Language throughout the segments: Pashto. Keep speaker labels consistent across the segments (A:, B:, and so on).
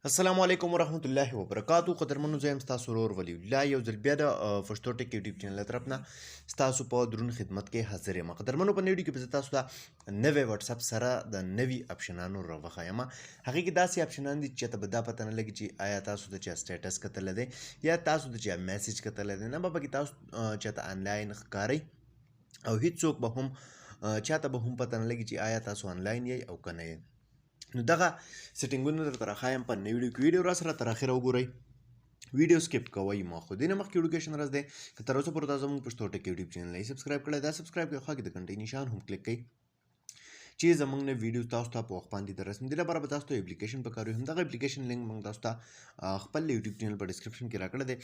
A: السلام علیکم ورحمت الله وبرکاتو. قدرمنو، زه یم ستاسو ورور ولی الله، یو ځل بیا د پښتو ټیک یوټیوب چینل له طرف نه ستاسو په درون خدمت کې حاضر یم. قدرمنو، په ویډیو کې به زه تاسو ته نوی واتساپ سره د نوي اپشنانو راوښایم. هغې کې داسې اپشنان دي چې ته به دا پته نه لګي چې آیا تاسو د چا سټیټس کتلی دی یا تاسو د چا میسج کتلی دی. نه به پکې تاسو چاته انلاین ښکارئ او هیڅوک به هم چاته به هم پته نه لګي چې آیا تاسو انلاین یئ او که نه یئ. نو دغه سیټینګونه درته راښایم په نوې ویډیو کې. ویډیو را سره تر اخره وګورئ، ویډیو سکیپ کوئ مه. خو دې نه مخکې وړوکی راز دی، که تر اوسه پورې تاسو زموږ پښتو ټیک یوټیوب چینل نه سبسکرایب کړی، دا سبسکرایب کړئ، خوا کې د ګنټۍ نشان هم کلیک کړئ چې زموږ نه ویډیو تاسو ته په وخت باندې درسم. دې لپاره به تاسو ته اپلیکیشن پکار وي. همدغه اپلیکیشن لینک موږ تاسو ته خپل یوټیوب چینل په ډیسکرپشن کې راکړی دی.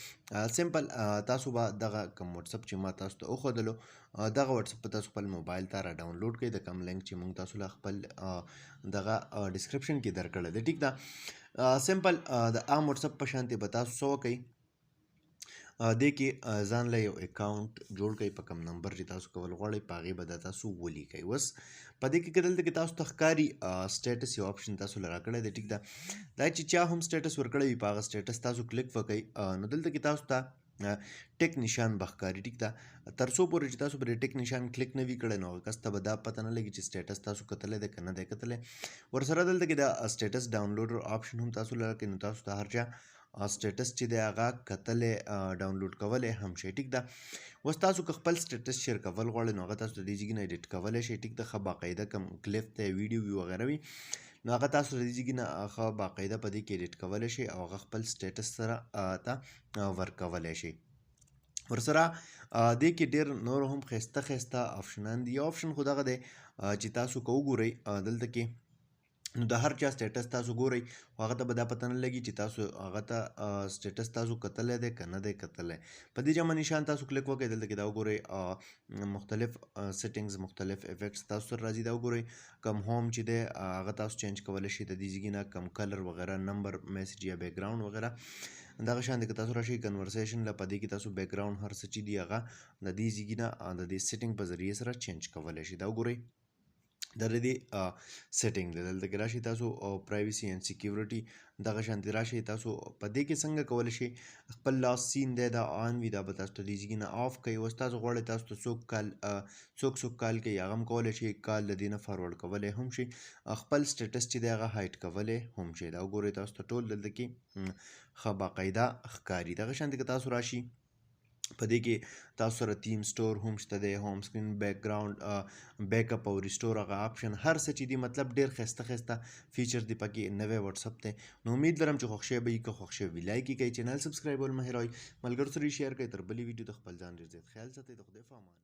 A: سمپل تاسو به دغه کوم واتساپ چې ما تاسو ته وښودلو، دغه واتساپ به تاسو خپل موبایل ته را ډاونلوډ کړئ، د کوم لینک چې موږ تاسو له خپل دغه ډیسکرپشن کې درکړی دی. ټیک ده. سمپل د عام واتساپ په شانتې به تاسو څه وکئ؟ دې کې ځان له یو اکاونټ جوړ کړئ. په کوم نمبر چې تاسو کول غواړئ، په هغې به دا تاسو ولیکئ. اوس په دې کې که دلته کې تاسو ته ښکاري، سټیټس یو آپشن تاسو له راکړی دی. ټیک ده. دا چې چا هم سټیټس ورکړی وي، په هغه سټیټس تاسو کلیک وکړئ، نو دلته کې تاسو ته ټیک نشان به ښکاري. ټیک ده. تر څو پورې چې تاسو پر ټیک نشان کلیک نه وي کړی، نو هغه کس ته به دا پته نه لګي چې سټیټس تاسو کتلی دی که نه دی کتلی. ورسره دلته کې د سټیټس ډاونلوډر آپشن هم تاسو له راکړي، نو تاسو ته هر چا سټیټس چې دی هغه کتلی، ډاونلوډ کولی هم شئ. ټیک ده. اوس تاسو که خپل سټیټس شیر کول غواړئ، نو هغه تاسو د دې ځای نه ایډیټ کولی شئ. ټیک ده. ښه باقاعده کوم کلیپ دی، ویډیو وي، وغیره وي، نو هغه تاسو د دې ځای نه ښه باقاعده په دې کې ایډیټ کولی شئ او هغه خپل سټیټس سره ته ورکولی شئ. ورسره دې کې ډېر نور هم ښایسته ښایسته آپشنان دي. یو آپشن خو دغه دی چې تاسو که وګورئ دلته کې، نو د هر چا سټیټس تاسو ګورئ، خو هغه ته به دا پته نه لګي چې تاسو هغه ته سټیټس تاسو کتلی دی که نه دی کتلی. په دې جمع نشان تاسو کلیک وکړئ، دلته کې دا وګورئ، مختلف سیټینګز، مختلف افیکټس تاسو سره راځي. دا وګورئ، کوم هوم چې دی هغه تاسو چینج کولی شئ د دې ځای نه، کوم کلر وغیره، نمبر، میسج یا بیکګراوند وغیره. دغه شان دی که تاسو راشئ کنورسیشن له، په دې کې تاسو بیکګراوند هر څه چې دي هغه د دې ځای نه د دې سیټینګ په ذریعه سره چینج کولی شئ. دا وګورئ، د دې سیټینګ دی. دلته کې راشئ تاسو او پرایویسي اینډ سکیورټي، دغه شان دی. راشئ تاسو په دې کې څنګه کولی شئ خپل لاس سین دی دا آن وي، دا به تاسو ته دې ځای نه آف کوي. اوس تاسو غواړئ تاسو ته څوک کال څوک څوک کال کوي، هغه هم کولی شئ، کال له دې نه فارورډ کولی هم شئ، خپل سټیټس چې دی هغه هایډ کولی هم شئ. دا وګورئ، تاسو ته ټول دلته کې ښه باقاعده ښکاري. دغه شان دی که تاسو راشي په دې کې تاسو سره تیم سټور هم شته دی، هوم سکرین، بیکګراوند، بیک اپ او ریسټور هغه آپشن هر څه چې دي، مطلب ډېر ښایسته ښایسته فیچر دی پکې. نوی واتساپ دی، نو امید لرم چې خوښ شوی به وي. که خوښ شوی وي، لایک یې کړئ، چینل سبسکرایب ول مه هېروئ، ملګرو سره یې شیر کړئ. تر بلې ویډیو د خپل ځان ډېر زیات خیال ساتئ. د خدای په امان.